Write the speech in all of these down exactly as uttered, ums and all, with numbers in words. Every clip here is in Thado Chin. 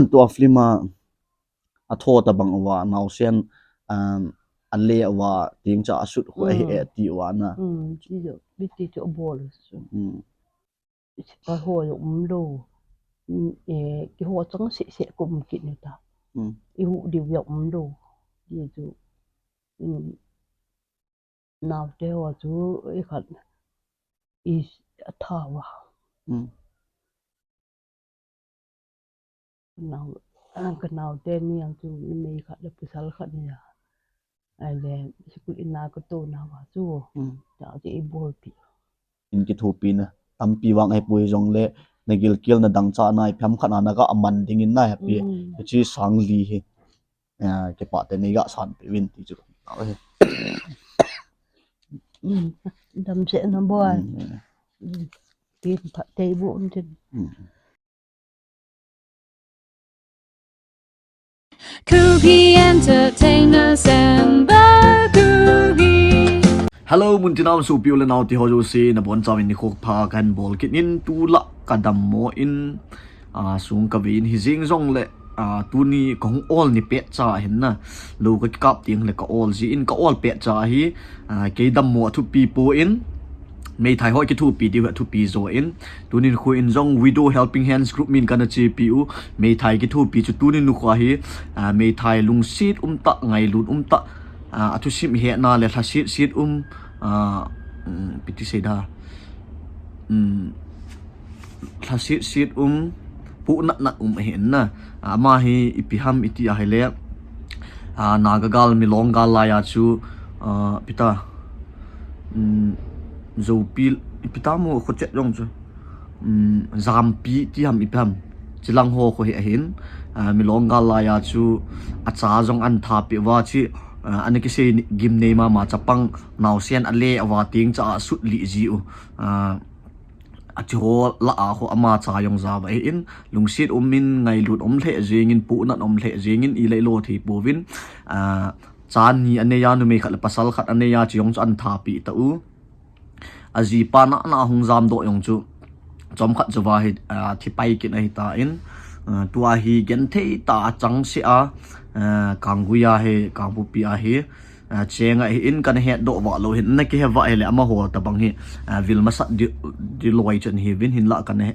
Tua film a, a tho tabang uva, naosen, um, a le uva, ting cha a sut khu a hi e ti uva na. Hmm, ti jo, mi ti jo bol su. Hmm. Ka ho jo um lo. Hmm, eh, ki ho chang se se kum kit ni ta. Hmm. I hu diu jo um lo. Ti jo. Hmm. Naote ho chu i khat i a tha uva. Hmm. Nao, a, ka naote ni ang chu numei khat le pasal khat ni a. Ai le, school in a ka to na uva chu. Hmm. Cha chu i bol pi. In kithopi na. Tampi vang he pui jong le, na gilkel na dang cha na i pham khat na na ka aman ding in na he pi. Hmm. Chi sang li hi. A, kipah tah in nei ga sanpeh uvin ti chu. Ahi. Hmm, damsel na bol. Hmm. Hmm. Tin phat tei bu um tin. Hmm. Kuki Entertainers and the Kuki. Hello, muntina um sopi u le naote ho jouse, nabon chauvin nikho pha kahin bol kit in, tulai ka dammo in, a, sung ka vei in, hijeng jongle, a, tuni ka hung ol ni pet cha ahin na. Lou ka kikap teng le ka ol ji in, ka ol pet cha ahi, a, kei dammo a thupi poi, meithai ho kithopi diu a thupi jo in. Tuni nikho in jong Widow Helping Hands Group min kana chepi u, meithai kithopi chu tuni nikho ahi, a, meithai lungset um tah, ngailut um tah, a, a thusim hetna le lhaset set um, a, um, piti sei da. Um, lhaset set um, puh nat nat um ahin na. Ama hi ipi ham iti ahile, a, Naga gal, Milong gal laiya chu, a, ipi ta, um, Zopi, ipi ta mo kho chet jong chu. Um, Jampi ti ham ipi ham. Chilang ho kho hi ahin, a, Milong gal laiya chu a cha jong an tha peh uva chi, a, ana kisei gimnei mama chapang naosen a le uva ting cha a sut li ji u. A, a chi ho lah a kho ama cha jong ja uva ahin, lungset um in, ngailut um lheh jeng in, puh nat um lheh jeng in, i le lo thei pouvin, a, cha ni anei a, numei khat le pasal khat anei a, chi jong chu an tha peh ta u. A jipa na, na hung jam doh jong chu chomkhat chu va hi, a, thi pai kit ahi tan, a, tua hi genthei tah a chang se a, a, Kanggui a hi, Kangpokpi a hi, a, cheng ahin kana het doh vah lou hin, na kihe vah hile amaho tabang hi, a, vil masat di, di loi chun hi vin hinlah kana he,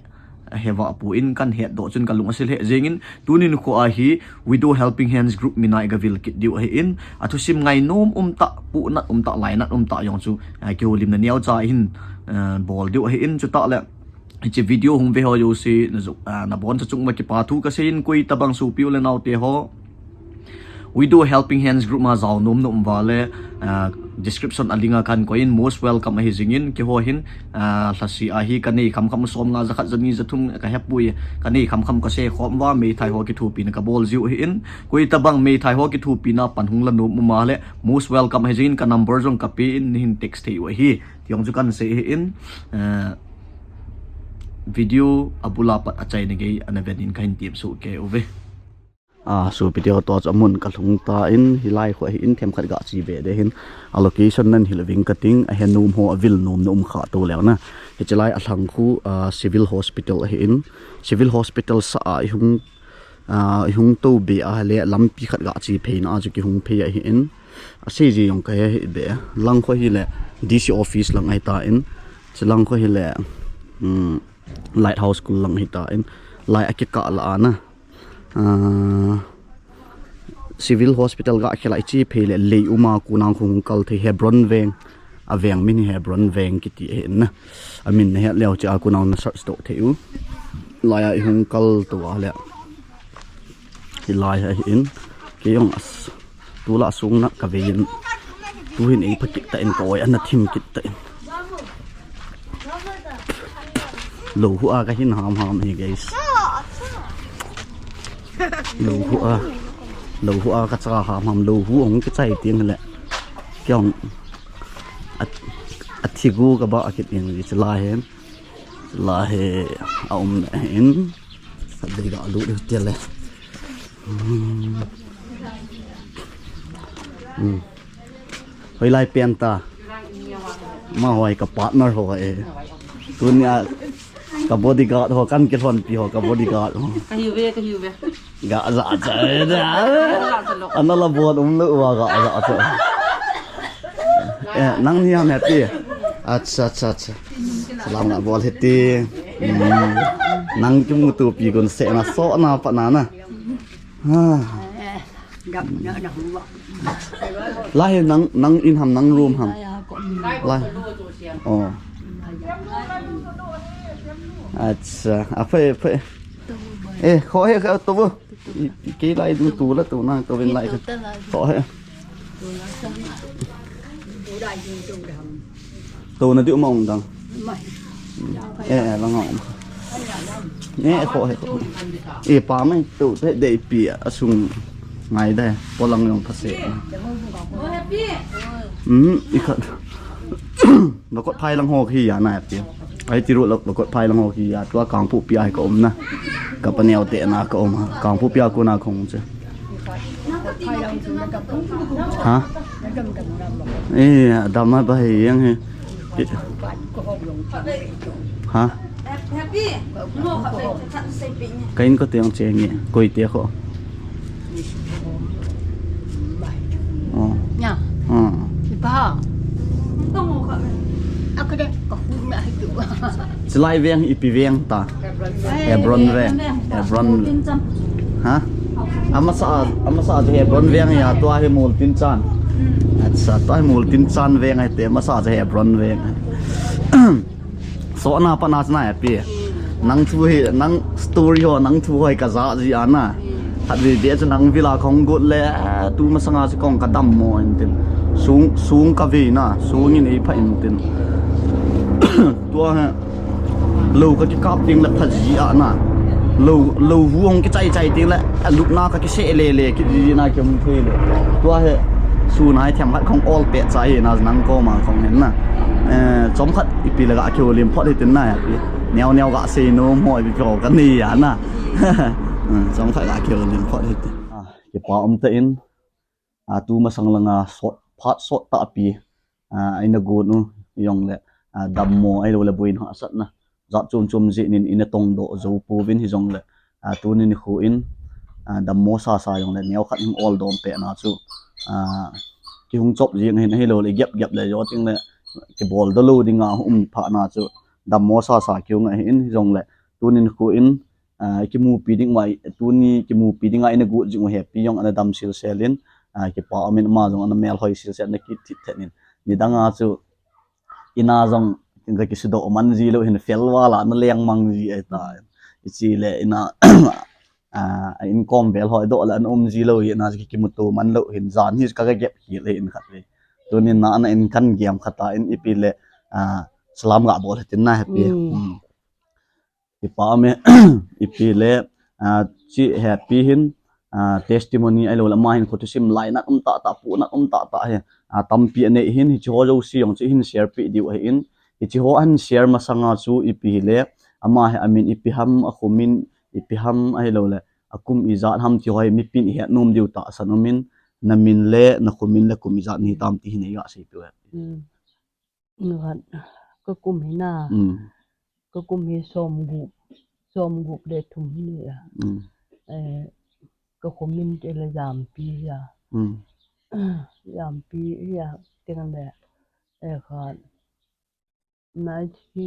he vah pon kana het doh chun ka lung a sil he jeng in, tuni nikho a hi Widow Helping Hands Group min a i ga vil kit diu ahin, a thusim ngainom um tah, puh nat um tah, lainat um tah jong chu, a, kihoulimna neo cha in, a, bol diu ahin, chutah le, hiche video hung ve ho jouse, na jo, a, nabon cha chung uva kipa thu ka sei in, koi tabang sopi u le naote ho. Widow Helping Hands Group ma jao nom na um uva le, a, description a link a kan koi in, most welcome ahi jing in, keiho hin, a, lhase a hi ka nei khamkham som nga ja khat ja ni ja thum ka hepui, ka nei khamkham ka se khom uva, meithai ho kithopina ka bol jiu ahin, koi tabang meithai ho kithopina pan hung la nom um a le, most welcome ahi jing in, ka number jong ka pe in, nei hin text thei u ahi, ti jong chu kan sei ahin, a, video a bul a pat a chaina gei ana ven in ka hin tep soh kei uve. A, sopi teho, tua chu amun ka lhung tan, hilai kho ahin, themkhat ga che ve ding ahin, a location nan hil uving ka ting, a he nom ho, a vil nom na um kha to leu na. Hiche lai a lhang khu, a, Civil Hospital ahin, Civil Hospital sah a i hung, a, i hung to be a le lampi khat ga che phei na a chu kihung phei ahin, a sei ji jong ka he hih be, lang kho hile D C office lang ahi tan, che lang kho hile, um, Lighthouse School lang ahi tan, lai a kikah lah a na. A, Civil Hospital ga khel a i che phei le lei um a, kunang khu hung kal thei, Hebron veng, a veng min hi Hebron veng kiti ahin na. A min na het leu cheh a kunang na search doh thei u. Lai a i hung kal tua le. Hilai ahin. Kei jong as. Tulai sung na ka vei in. Tuhin ei pha kit tan, ka oi ana thim kit tan. Lou hu a ka hin ham ham hi, guys. Lou hu a. Lou hu a ka cha ham ham, lou hu hung kichai teng le. Kei jong a, a thi gu ka ba a kit in, guys, lai hen. Lai he a um na hin. Ka dei ga lut deu tia le. Hmm. Hmm. Hoilai pen ta. Amaho hi ka partner ho e. Tunia ka bodyguard ho, kan kilhonpi ho, ka bodyguard ho. Ka hiu ve, ka hiu ve. Ga ja cha da. Ana la bon um lo wa ga ja cha. Eh, nang ni ham happy. Acha, acha, acha. Salam ga bol hiti. Hmm. Nang kimuto pi kon se na so na pa na na. Ha. Lai nang, nang in ham, nang room ham. Lai. Oh. Acha, aphai, aphai. Eh, kho he kho to bo. I, i kei lai du tu la tu na, tu vin lai. To he. To na di ma ong dang. Eh, eh, lang ong. Eh, kho he kho. Eh, pa mai tu te dei pi a sung ngai dai. Polang yong phase. Hmm, i khat. Lokot phai lang ho khi ya na pi. Ai ti ru lo, lokot phai lang ho khi ya tua Kangpokpi a hi ka um na. Ka paneo te na ka um. Kangpokpi a ko na khong che. Ha? Eh, dam ma ba he yang he. Ha? Ka in ko te yang che nge. Koi te ko. Oh. Nya. Oh. Ipa. Ako de, kahum na hitu. Chilai veng ipi veng ta. Hebron veng. Hebron. Ha? Amasa, amasa chu Hebron veng ya tua hi Multinchan. Acha, tua hi Multinchan veng ai te, amasa chu Hebron veng. So na pa na chana ya pi. Nang thu hi, nang story ho, nang thu ho hi ka ja ji ana. Khat ve ve chu nang vila khong got le, eh, tu masanga chu kong ka dammo in tin. Sung, sung ka ve na, sung in ei pha in tin. Tua he, lo ka kikap ding le pha ji ana. Lo, lo vu hong kichai chai ding le, a lupna ka kise le le, ki ji na ki hong thei le. Tua he, su nai thiam khat khong ol pe cha hi na nang ko ma khong hin na. Eh, chom khat ipi le ga ki ho lim phot hi tin na ya pi. Neo neo ga sei nom ho ipi ko ka ni ya na. Hmm, chom khat ga keu lim phot hiti. Ah, kipa um ta in, ah, tu masang langa sot, phat sot ta pi, ah, ina gon u, jong le, ah, dammo, ai lo le buin hahsatna. Jat chom chom ji nin ina tong do jo pu vin hi jong le, ah, tuni nikho in, ah, dammo sa sa jong le neo khat hung ol dom pe na chu, ah, ki hung chop jing hin hi lo le gep gep le jo ting le, ki bol do lo ding a um pha na chu, dammo sa sa ki hung a hin hi jong le, tuni nikho in, ah, kimupi ding mai, tuni kimupi ding a ina gu jing u happy jong ana dam sil sel in, ah, kipa um in ama jong ana mel hoi sil sel na ki thit then in. Ni dang a chu ina jong ka kisudo man ji lo hin fel wala na leng mang ji ai ta. Ichi le ina, ah, in kom vel hoi do la an um ji lo hi na ki kimuto man lo hin jan hi ka gep hi le in khat le. Tuni na ana in kan giam khat ta in ipi le, ah, salam ga bol tin na happy. Hmm. Hmm. Kipa me, ipi le, ah, chi happy hin, ah, testimony ai lo le ama hin khothusim lainat um ta ta, punat um ta ta hi, ah, tampi anei hin, hichi ho jouse jong chu hin share pi diu ahi in, hichi ho ahin share masanga chu ipi le, ama hi amin ipi ham, akhomin ipi ham ai lo le, akum ijat ham ti ho hi mipin ihet nom diu tahsan um in, na min le, na khomin le kum ijat nahi tam ti hin ei ga sei pi u. Hmm. Ngat, ka kum hi na. Hmm. Ka kum hi som gup, som gup le thum hi ni a. Hmm. Eh, ka khomin te le Jampi hi a. Hmm. Jampi hi a, teng le, eh, khat. Nai chi,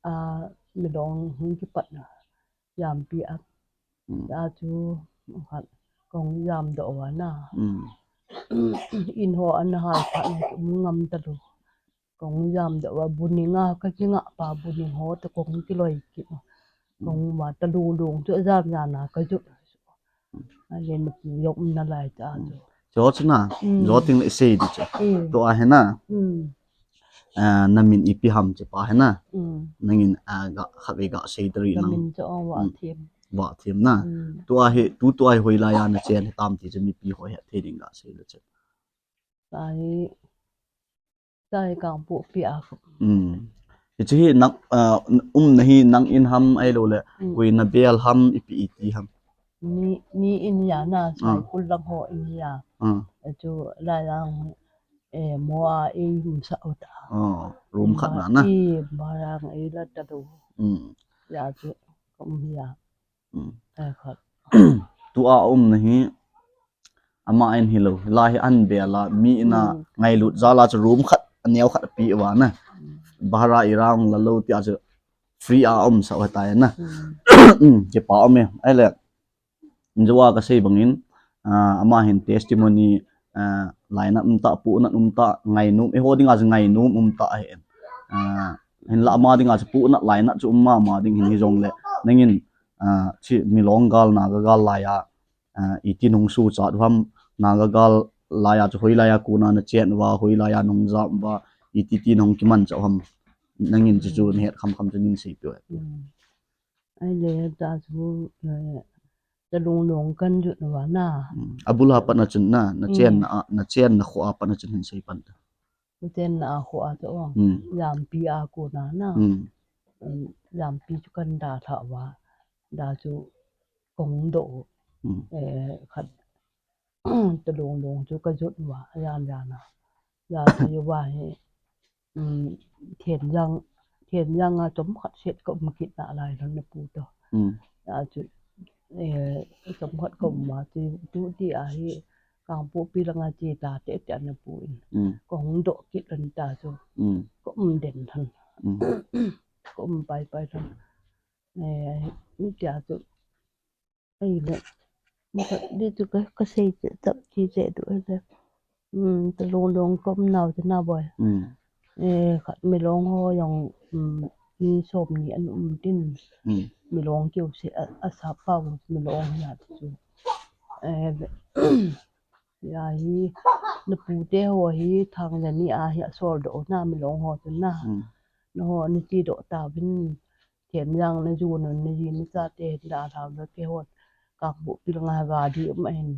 ah, Milong hung kipat na. Jampi a. Hmm. A chu, khat, kong jam do wa na. Hmm. In ho an hal pha na, um ngam ta lo. Kong jam do wa buning a ka kinga pa buning ho to kong kiloi ki. Kong ma ta lu lung chu jam jam na ka ju. A len pu yok na lai ta chu. Cho chu na, mm, jo ting le sei di chu. Mm. To a he na. Mm. Ah, na min ipi ham che pa he na. Mm. Nangin, ah, ga kha ve ga sei tari nang. Min cho wa, mm, thim. Wa thim na. Mm. To a he, tu to a he hoi la ya na chen he tam ti chu mipi ho he thei ding ga sei le che. Sai Sai Kangpokpi a. Hmm. Hichi hi nang, ah, um na hi nang in ham ai lo le, hmm, koi na bel ham ipi iti ham. Ni, ni in ya na, ah, Saikul lang ho in ya. Ah. Chu lai lang, eh, mo a i um sa u ta. Ah, room khat na na. I barang i la ta do. Hmm. Ya chu, um ya. Hmm. Eh, khat. Tua um na hi, ama in hilou, la hi an bela, mi ina Hmm. ngailut jala chu room khat, aneo khat api uva na. Hmm. Bahara irang la lou tia chu free a um sa wa tai na. Hmm. Hmm, kipa um e. Ahile, injo a kasei bangin, ah, ama hin testimony, ah, lainat um ta, puhnat um ta, ngainom, eiho dinga chu ngainom um ta ahi. Ah, hinla ama dinga chu puhnat lainat chu um mama ding hin hijongle, nangin, ah, chi Milong gal, Naga gal laiya, ah, iti nahung suchat u ham, Naga gal laiya chu hoilaiya kona nachen uva, hoilaiya nahung jam uva, iti ti nahung kimanchah u ham, nangin chuchu nahet khamkham chu nin seipeh u. Hmm. Ahile ta chu, eh, Talonglong kan jot uva na. Hmm. Abul a pat na chun na, nachenna, nachenna kho a pat na chun hin sei pan ta. Nachenna a kho a chu o. Hmm. Jampi a kona na. Hmm. Hmm, jampi chu kan dalha uva. Da chu kahung doh u. Hmm. Eh, khat Talonglong chu kajot uva, ajan jan a. Ja chu uva hi, um, Thenjang, Thenjang a chomkhat set kaum kit nalai lhon napu toh. Hmm. Ja chu, eh, chomkhat kaum a chu, tu ti a hi, Kangpokpi langa che ta tete napu in. Hmm. Kahung doh kit lhon ta chu. Hmm. Kaum den lhon. Hmm. Kaum pai pai lhon. Eh, tia chu, Ahile, nikhat di chu ka, kasei che, tah ti che tu ahile. Hmm, Talonglong kaum nau chu na boi. Hmm. Eh, khat Milong ho jong, hmm, mi som ni ana um tin. Hmm. Milong keu se a, asap pau Milong hi a chu. Eh, ja hi, napu te ho hi, Thangjani a hi asol doh na Milong ho chu na. Hmm. Naho nache doh tauvin. Thenjang na ju nun, naji nachate hin dalha u le keiho Kangpokpi langa gari um ahin,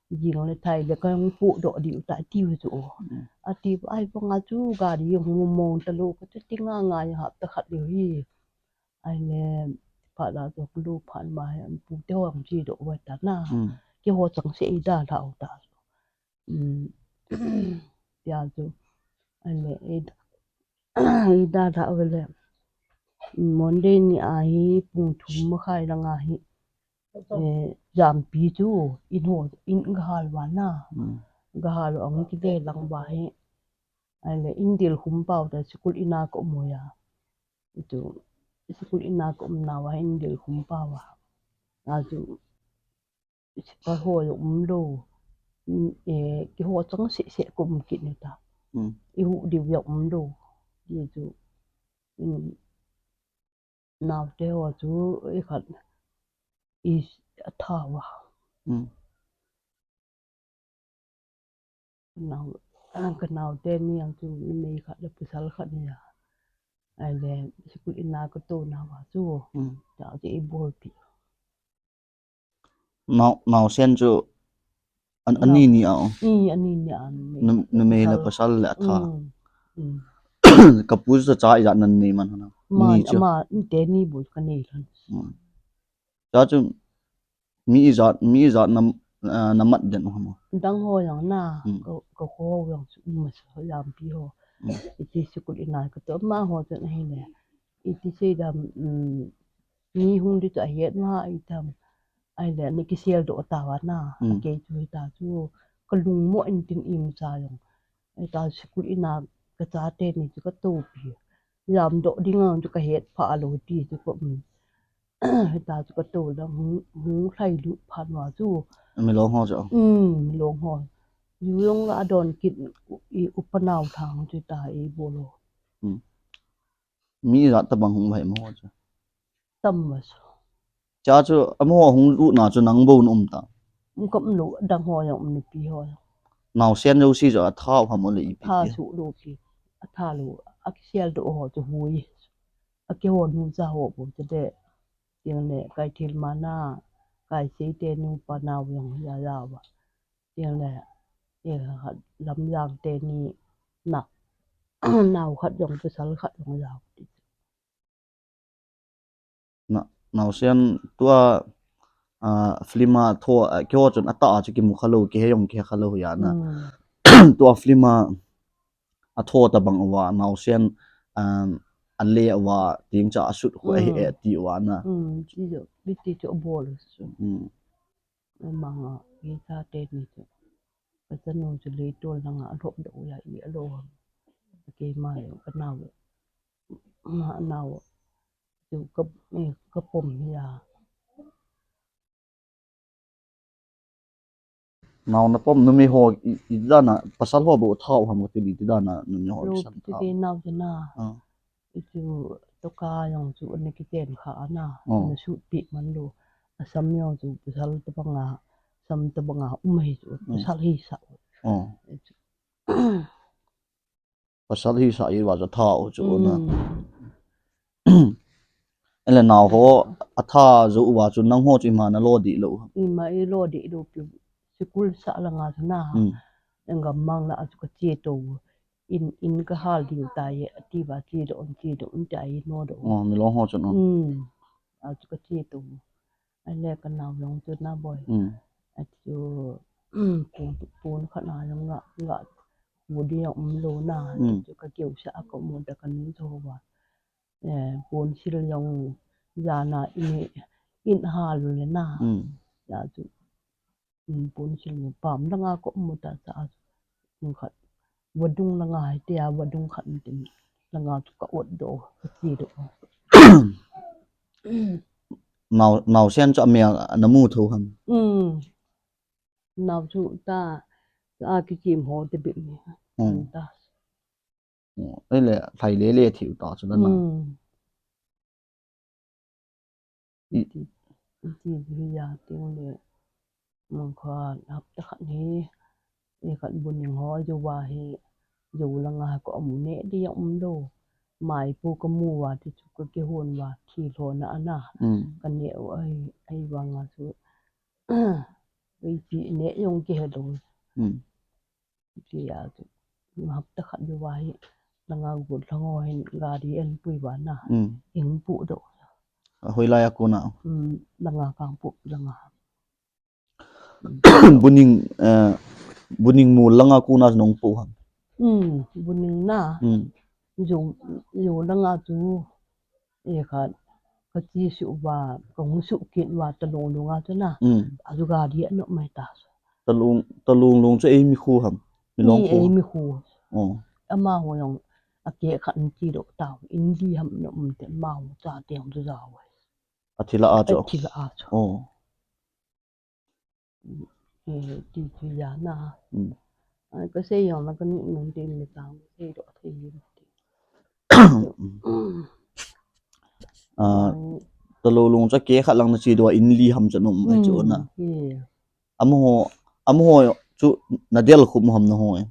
jing le thai le kahung pohdoh diu tai tiu chu. Hmm. Ati, ahivanga chu gari hung um mong talou, kachu ti nga nga hapta khat leu hi. Ahile, phat la chu kalu phat ma hi, pu te ho hung che doh uva ta na. Hmm. Keiho changseh eidalha u ta. Hmm. Tia chu. Ahile, ei Eidalha uva le, Monday ni a hi pung thum makhai langa hi, eh, jampi chu in ho, in gahal uva na. Hmm. Gahal u ahung kile lang uva hi. Ahile in dilkhum pau ta, sikul ina kaum uva. Chu sikul ina kaum nauva hi in dilkhum pau uva. Achu Sepai ho jong umlou. Mm, eh, keiho changseh seh kaum kit ni ta. Hmm. Ihuh diu jong umlou. Ti chu, mm, naote ho chu ikhat i atha uva. Hmm. Nao, ah, kanaote ni jong chu numei khat le pasal khat ni a. Ahile, sikul ina katou nauva chu. Hmm. Tia chu eibolpi. Nao, naosen chu an, ani ni a o. I, ani ni a, numei. Nu, numei le pasal le atha. Mm, mm. Kapu chu cha ijat nanei man ham? Ni chu. Ama, teni bou kanei lhon. Mm. Cha chu mi ijat, mi ijat na, ah, namat den u ham? Dang ho jong na, mm, ka, kakho jong chu um masa, jampi ho. Mm. Iti sikul ina katou, amaho chun ahile. Iti seidam, mm, Mi hung di chu ahet ma, itam. Ahile, ana kiseldoh tauva na. Mm. Akei chu hita chu, kalung mo intin imacha jong. Hita sikul ina kachate ni chu katoupi. Jamdoh ding a chu kahet pha lou ti chu ka, um. Hita chu katou le hung, hung lhailut phat uva chu. Milong ho chu. Um, Milong ho. Ju jong la adon kit i upa naothang chu ta eibol u. Mm. Mi ijat tabang hung uva amaho chu? Tam uva chu. Cha chu amaho hung lut na chu nang bou na um ta? Um, kaum lou, dang ho jong um, nupi ho jong. Naosen jouse chu atha u ham ole ipi? Atha suh lou pi. Atha lou, akiseldoh ho chu hui. Akihon hu cha ho bou chu de. Tiang le, Kaithilma na, Kaisei te nupa nao jong ja ja uva. Tiang le, eh, Lamjang teni na, nao khat jong pasal khat jong ja u ti. Na, naosen tua, ah, film a tho, ah, keiho chun atah a chu kimu khalou, kihe jong kihe khalou hi a na. Mm. Tua film a atho tabang uva, naosen, um, ale uva, ting cha asut khu ahi e ti uva na. Mm, ti jo, biti chu abol u chu. Mm. Manga, kei chate ni chu. Kachanu chu leitol langa alhop doh u ahi, alo. Keima le kanao. Ma nao. Chu ka, eh, kapom hi a. Nao napom numei ho i, i dan a pasal ho bou thao ham kati le iti dan a numei ho kisan thao. Kei nao chu na. Ah. Hichu toka jong chu ana kichen kha ana. Oh. Ana sutpi man lou. Asam jong chu pasal tobanga, sam tobanga um ahi chu. Mm. Pasal hisa. Oh. Hichu. Pasal hisa uva chu athao chu na. Mm. Ele nao ho atha jou uva chu nangho chu ima nalo dih lou. Ima ilo dih lou pi. Sikul sa langa chu na. Mm. Engam mang la chu kache to. In, in kahal diu tai, ati uva che doh un, che doh un tai, no doh un. Oh, milong ho chu no. Mm. A chu kache to. Ahile kanao jong chu na boi. Mm. Achu, mm, pon, pon khat na jong nga, nga, mu di jong umlou na. Mm. Chu kakeu sa a kamu da kanu chu va. Eh, pon sil jong jana in, in hal le na. Mm. Ya chu. Pon sil pam langa ka um u ta sa, khat vadung langa hitia vadung khat tin langa chu ka ot doh, ka che doh. Nao, naosen chu amel ana mu tho ham? Mm. Nao chu ta, ta kichim ho te bit ni. Mm. Ta. Oh, ele, lhai lele thiu ta chu na. Mm. I ti, i ti hi ja ting le, mong kha hapta khat hi, i khat buning ho jou va hi, jou langa ka um ne di jong umlou. Mai pu kamu va ti chu kakihon va thi lhona ana. Mm. Ka neh u ahi, ahivanga chu, ipi neh jong kihelou. Mm. Tia chu, hapta khat jou va hi, langa gu lhang ho hin gari eipui va na. Mm. Eipu doh. A hoilai a kona? Mm, langa Kangpokpi langa. Buning, eh, Buning mol langa kona nahung pu ham? Mm, Buning na. Mm. Jou, jou langa chu. E khat, kache suh uva, kahung suh kit uva, Talong lung a chu na. Mm. Achu gari ana um mai ta. Talong, Talong lung chu eimi kho ham? Milong kho? Eimi kho. Oh. Amaho jong, akeh khat in che doh tao. In li ham ana um te, amaho chate jong chu jao. Athil a chu. Athil a chu. Oh. Eh, ti chu ja na. Mm. Ai, kasei jong la kanu nun tin le tang, sei doh thei. Mm. Ah, Talong lung chu akeh khat lang nache doh a in li ham chu ana um mai chu na. Mm. Amaho, amaho chu nadel khup u ham naho e?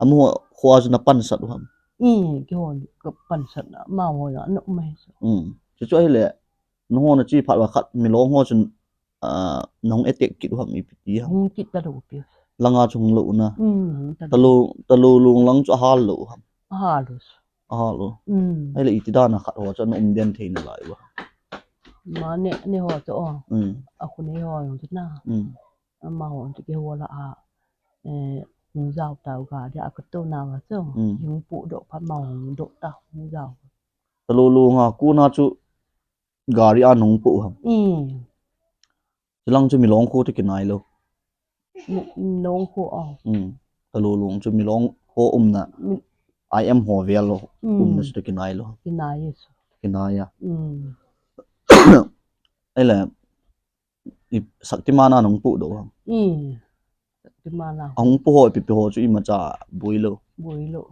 Amaho kho a chu napansat u ham? Mm, keiho kapansat na, amaho jong ana um mai chu. Mm. Chuchu ahile, naho nache phat uva khat milong ho chun, ah, nahung attack kit u ham ipi ti ham? Hung kit talou pi. Langa chu hung lou na. Mm, hung talou. Talong, Talong lung lang chu ahal lou u ham? Ahal u. Ahal u. Mm. Ahile iti dan a khat ho chu ana um den thei nalai uva? Mane, ne ho chu o. Mm. Akhu ne ho jong chu na. Mm. Amaho chu keiho la a, eh, hung jao tao gari a katou na uva chu. Mm. Hung pu doh phat amaho hung doh ta hung jao. Talong lung a kona chu gari a nahung pu u ham? Mm. Chulang chu milong kho toh kinai lou. Mi-, milong kho a. Mm. Talong lung chu milong kho umna. Mi- I M ho vel lou. Mm. Umna chu toh kinai lou. Kinai chu. Kinai a. Mm. Ahile, i Shaktiman a nahung pu doh ham? Mm. Shaktiman a. Ahung pu ho, ipi pi ho chu imacha boi lou. Boi lou.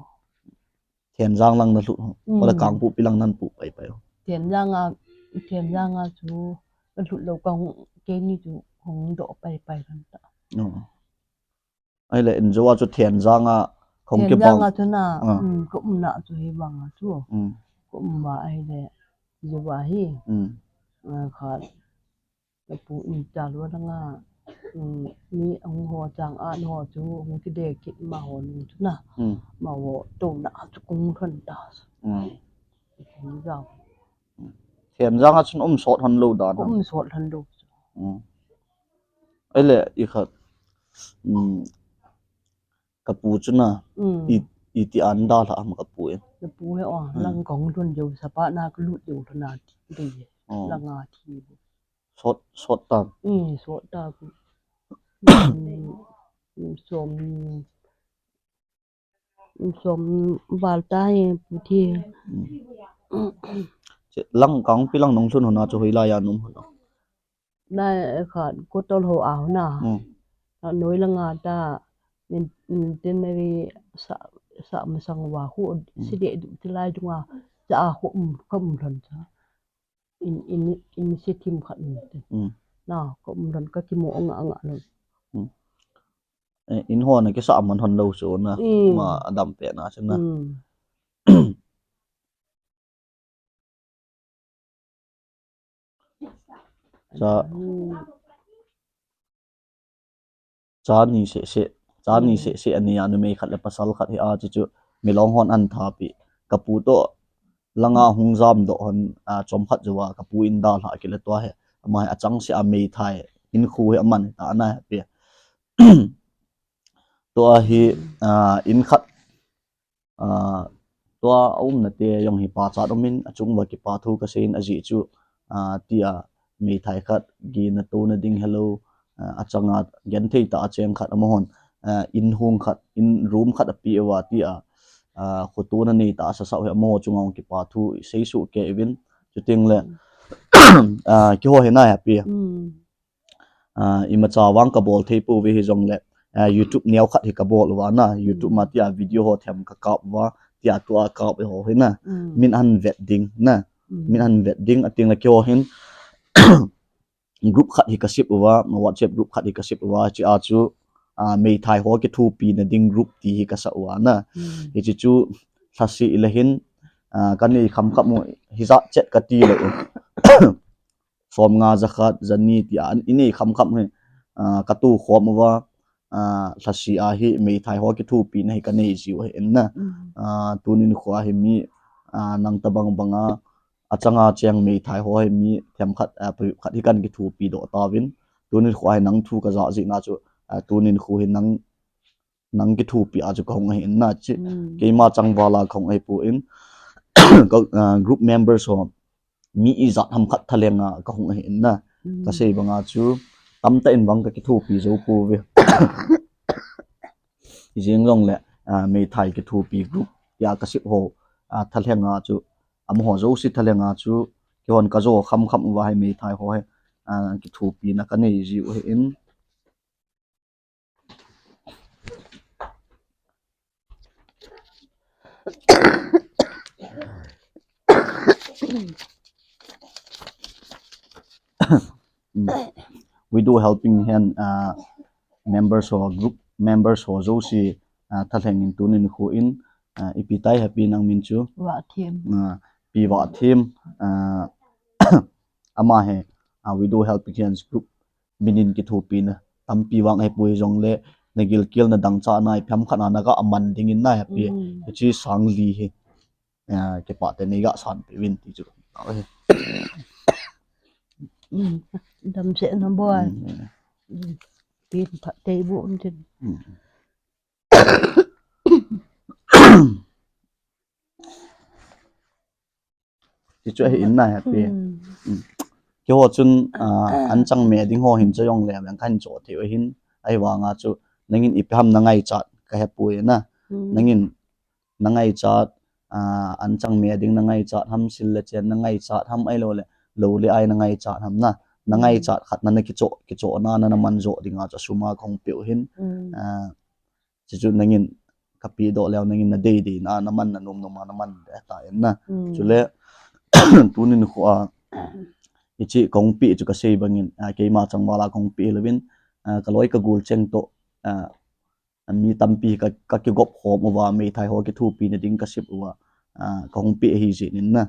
Thenjang lang nalhut ho. Mm. Wala Kangpokpi lang napu pai pai ho? Thenjang a, Thenjang a chu kalhut lou ka hung, keini chu hung doh pai pai kan ta. Oh. Ahile, in jou a chu Thenjang a hung kibang. Thenjang a chu na, ah, um, ka umna chu hivang a chu. Mm. Ka um uva ahile, jou a hi. Mm. Ah, khat. Kapu in chalou langa, um, mi ahung ho chang a, ho chu hung kide kit amaho nung chu na. Mm. Amaho touna chu kahung lhon ta. Mm. Kahung jao. Mm. Thenjang a chun um sot lhon lou dan. Um sot lhon lou. Mm. Ahile i khat, um, kapu chu na, mm, i, iti a nadalha ham kapu in? Kapu he o, mm, lang kahung lhon jou sapa na kalut jou lhon a ti dei. Oh. Langa thi. Sot, sot ta. Mm, sot ta. Som, som val ta hi pu thi. Che lang kangpi lang nung lhun hona chu hoilai a nung hona. Na khat kotol ho a hona. Hmm. Na noi langa ta nin, nin tin na ri sa, sa masang wa khu si de du ti lai dunga. Cha a khu um, ka um lhon cha. In, in, in se thim khat um te. Hmm. Na, ka um lhon ka kimu anga, anga lhon. Hmm. Eh, in hona kisa man hon lo su na. Hmm. Ma adam pe na se na. Hmm. Cha, cha ni seh seh, cha ni seh seh ani a numei khat le pasal khat hi a chu chu milong hon an tha pi. Ka pu to langa hung jam doh hon, a, chom khat jou a ka pu in dalha kile tua hi. Ama hi achang seh a meithai in khu hi aman ta na pi. Tua hi, a, in khat A, tua a umna te jong hi pachat umin, achung uva kipa thu kasei in ajeh chu, a, tia meithai khat, gina tona ding helou, a, achanga genthei tah a cheng khat amahon, a, in hung khat, in room khat api uva tia, a, khotona nei tah a sasau hi amaho chunga hung kipa thu isei soh kei uvin, chuteng le, a, kiho hi nai api. A, imacha vang kabol thei pouve hijongle, a, YouTube neo khat hi kabol uva na, YouTube ma tia video ho them kakap uva, tia tua kap ho hi na, min ahin vet ding na, min ahin vet ding, ateng le keiho hin, group khat hi kasem uva, WhatsApp group khat hi kasem uva, hiche a chu, a, meithai ho kithopina ding group ti hi kasa uva na. Hiche chu, lhase le hin, a, kanei kham kham u, hijat chet kati lou u. Som nga ja khat, ja ni tia, an, inei kham kham hi, a, katoh khom uva, a, lhase a hi meithai ho kithopina hi kanei jiu ahi in na. A, tunin kho a hi mi, a, nang tabang banga, achanga cheng meithai ho hi mi themkhat, a, phabep khat hi kan kithopi doh tauvin. Tunin kho a hi nang thu kaja jeh na chu, a, tunin kho hi nang nang kithopi a chu kahung ahi in na chi. Keima changval a kahung ahipoi. Ka, a, group members ho mi ijat ham khat thalheng a kahung ahi in na. Kasei banga chu tamtah in vang kakithopi jou pouve. Ijeng jongle, a, meithai kithopi group tia kasem ho, a, thalheng a chu, amaho jouse thalheng a chu, keihon kajo kham kham uva hi meithai ho hi, a, kithopina kanei jiu ahi in. Widow Helping Hand, ah, members ho, group members ho jouse, ah, thalheng in tunin kho in, ah, ipi tai happy nang min chu? Vahthem. Ah, Pi Vahthem, ah, ama hi, ah, Widow Helping Hands group min in kithopina tampi vang ahipoi jongle, nagilkel nadang cha nai pham khat na naga aman ding in nai happy. Hiche sang li hi. Ah, kipah tah in neiga sanpeh uvin ti chu. Damsel na boi. Pin phat tei bu un tin. Ti chu ahi in nai happy. Keiho chun, ah, an chang me ding ho hin chu jongle, veng kahin cho thei u ahin, ahivanga chu, nangin ipi ham nangaichat kahepoi na. Nangin nangaichat, ah, an chang me ding nangaichat ham, sil le chen nangaichat ham, ahilou le, lou le ai nangaichat ham na. Nangaichat khat na nakicho, kicho na, na, naman jo dinga chu sum a kahung peh u ahin. Ah, chuchu nangin kapeh doh leu nangin nadei dei na, naman na nom nom a naman ding ahitai na. Chule, tunin kho a, hiche kahung peh chu kasei bangin, ah, keima changval a kahung peh louvin, ah, kaloi kagol cheng toh, ah, mi tampi ka, kakigop khom uva, meithai ho kithopina ding kasem uva, ah, kahung peh ahi jeh in na.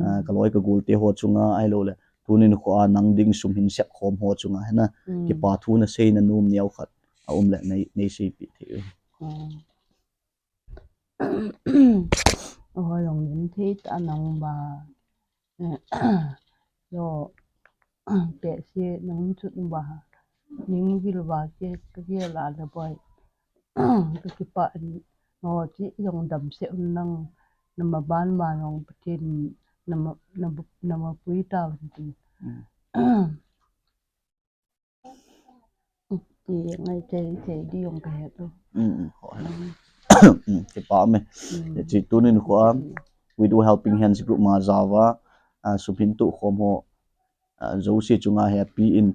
Ah, kaloi kagol te ho chunga ahilou le, tunin kho a nang ding sum hin sep khom ho chunga hi na. Kipa thu nasei na nom neo khat aum le nei, neiseipeh thei u. Hoi jong in thei ta nang ba. Yo, tehse nang chun ba. Ning vil ba ke, kagel a le boi. Kakipah in, ngo chi jong damsel un nang, namaban ma jong Pathen, nama, nama, namapui tauvin tin. Ti ngai thei thei di jong ka he tu. Mm, mm, ho he. Mm, kipa me. Mm. Chi tunin khu a, Widow Helping Hands group ma jaova, a, sum hin tu khom ho, a, jouse chunga happy in,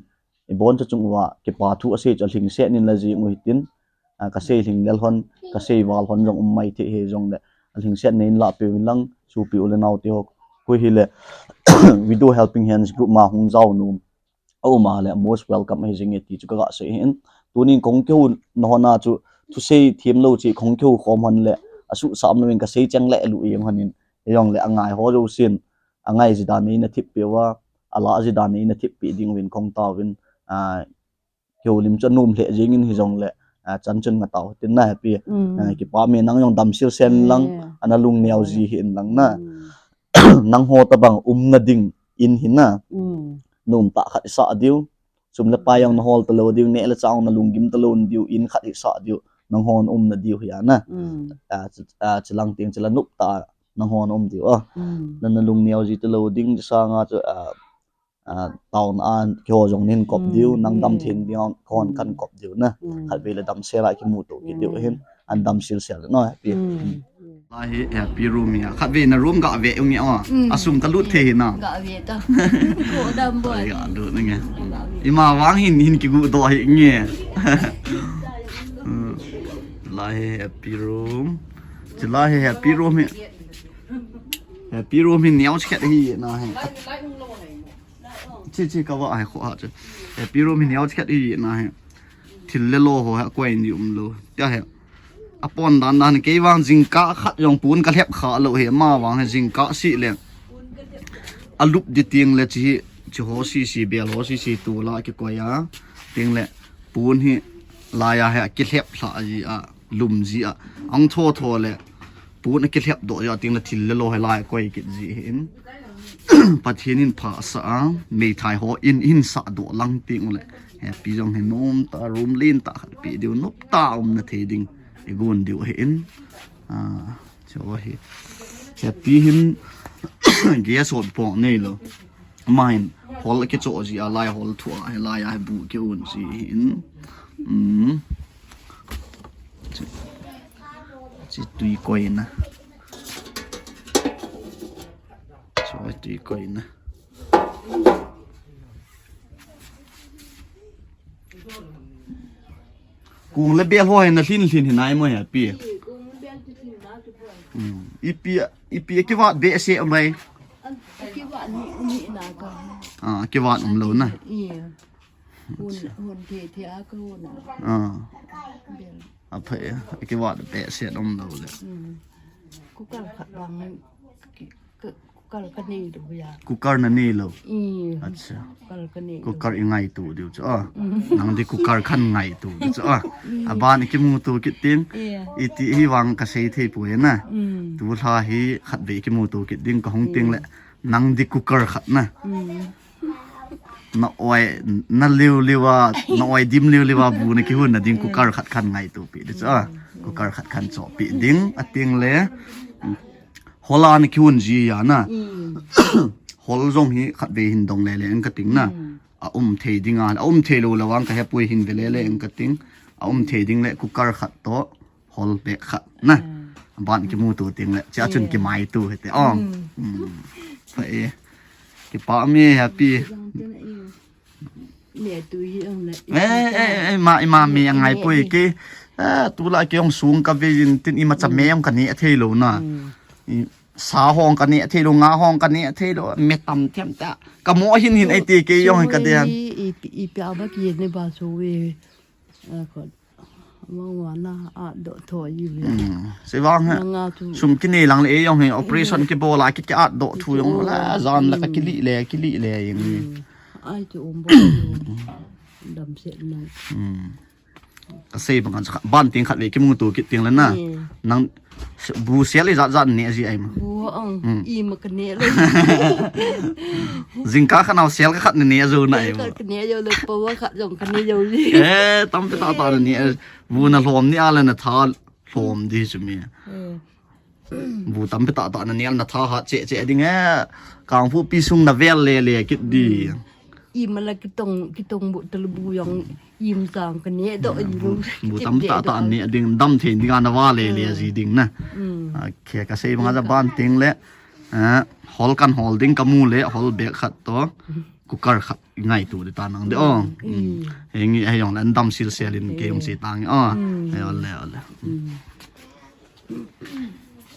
ibon cha chung uva, kipa thu asei chu alhingset nin la jing u hitin, a, ka sei lhinglel hon, ka sei val hon jong um mai thei hijongle, alhingset nin la pe vin lang, sopi u le nao te ho, khu hile, Widow Helping Hands group ma hung jao nom, a um a le, most welcome ahi jing e ti chu ka ga sei hin. Tunin kong keu na hon a chu, thusei thiem lou chi kong keu khom hon le, asu sam lo in ka sei cheng le lu eng hon in, hijongle angai ho jousen, angai ji dan in a thip pe uva, ala ji dan in a thip pe ding uvin kong taovin, a, keu lim chu anom hle jing in hijongle, a, chan chun nga tao tin na happy. Mm. A, kipa me nang jong dam sil sen lang, yeah, ana lung neo ji hi in lang na. Mm. Nang ho tabang umna ding in hi na. Mm. Nom ta khat i sa diu. Sum le pai jong na hol ta lou diu, neh le chah jong na lunggim ta lou diu, in khat i sa diu. Nang hon umna diu hi a na. Mm. A, ch-, a, chilang ting chila nop ta nang hon um diu a. Mm. Na, na lung neo ji ta lou ding sanga chu, a, a, taona a keiho jong nin kop diu, mm, nang dam, mm, theng diu, kon kan, mm, kop diu na. Mm. Khat vei le dam sel a kimu to kit diu, mm, hin. An dam sil sel no, happy. Mm. Lai hi happy room hi a. Khat vei na room ga ve u nge o. Mm. A sum ka lut thei hi na. Ga ve ta. Ko dam bo. Ai, ga lut nge. Ga ve. Ima vang hin, hin kigu do hi nge. Mm. Lai hi happy room. Chi lai hi happy room hi. Happy room hi neo chet hi na hi. Chi, chi, ka va hai kho ha chu. Happy room hi neo chet hi na hi. Thil le lo ho ha koi ni um lou. Tia hi. Apon dan dan kei vang jingkah khat jong pon ka lhep kha lou hi, ama vang hi jingkah si le. Alup di ting le chi hi, chi ho si si, bel ho si si tu la kikoi a. Ting le pon hi lai a hi akilhep lha ji a, lum ji a. Ang tho tho le pon akilhep doh ji a, ting le thil le lo hi lai koi kit ji hin. Pathen in pha sa a, meithai ho in, in sa doh lang ting le. Happy jong hi nom ta, room len ta khat pe diu, nop ta umna thei ding. I gon diu hi in. A, chu hi. Happy hin gas hot po nei lou. Ama hin hol kicho ji a, lai hol thu a, lai a bu ki un ji hin. Mm. Chi, chi tui koi na. Chu tui koi na. Kung le bel ho hi na lhin lhin hi nai mo happy. Mm. Ipi, ipi kivat be se mai. Kivat ni, ni na ka. Ah, kivat um lou na. Iya. Hun, hun the the a ka hun. Ah. Bel. Aphe, kivat be se um lou le. Mm. Cooker khat bang. Cooker ka nei lou ya. Cooker na nei lou. I. Acha. Cooker ka nei lou. Cooker i ngaitu diu chu a. Mm. Nang di cooker khan ngaitu diu chu a. Mm. Aban i kimuto kit ting. Yeah. Iti hi vang ka sei thei poi na. Mm. Tu lha hi khat vei kimuto kit ding ka hung ting le. Mm. Nang di cooker khat na. Mm. Na oi, na liu liu a, na oi dim liu liu a bu na kihun na ding, mm, cooker khat khan ngaitu pi diu chu a. Mm. Cooker khat khan cho pi ding ating le. Hol a na kihun ji a na. Mm. Hol jong hi khat vei hin dong le le ang ka ting na. Mm. A um thei ding a, a um thei lou le vang ka hepui hin ve le le ang ka ting. A um thei ding le cooker khat to hol bek khat na. Mm. Ban kimuto ting le. Chia chun, yeah, kimaitu hite. Oh. Mm. Mm. Pha e. Kipa me happy. Jong te na e. Ne tu hi ang le. Eh, eh, eh, ma, ima me angai poi ke. Ah, tu la ke ong sung ka ve jin tin ima cha me ong ka ne thei lou na. Mm. I, sa hong ka ne thei lou, nga hong ka ne thei lou, me tam them ta. Ka mo hin hin ai ti ke ong ka de. I, i, i pia ba ki ne ba so ve. A ko. Mong wana a do tho yi ve. Mm. Se vang ha. Nga tu. Sum kine lang le e ong hi operation, mm, kibol a ki, ki at do thu ong la jan la ka kili le, kili le ong. Mm. Ai tu um bo. Dam se na. Mm. Ka sei bang kan sa ban ting khat ve kimuto kit ting le na. Mm. Nang bu sel i jat jat ne ji ai ma. Bu ang. Mm. I ma ka ne le. Jingkah khat nau sel ka khat ne ne jo na ai ma. Ka ne jo le pa wa khat jong ka ne jo ji. Eh, tam pe ta ta ne. Bu na lhom ni a le na tha lhom di chu mi. Mm. Bu tam pe ta ta na nial na tha hat che che ding e. Kang pu pi sung na vel le le kit di. Mm. Imala kitong, kitong bu talbu yong im sang ka ne do i lu. Bu tam ta ta ne ding dam the ding ana va le le ji ding na. Okay, ka sei ma ja ban ting le. Hol kan hol ding ka mu le hol bek khat to. Cooker khat ngai tu de ta nang de o. Hei ngi hei yong le an dam sil sel in ke yong si tang o. Hei ole ole.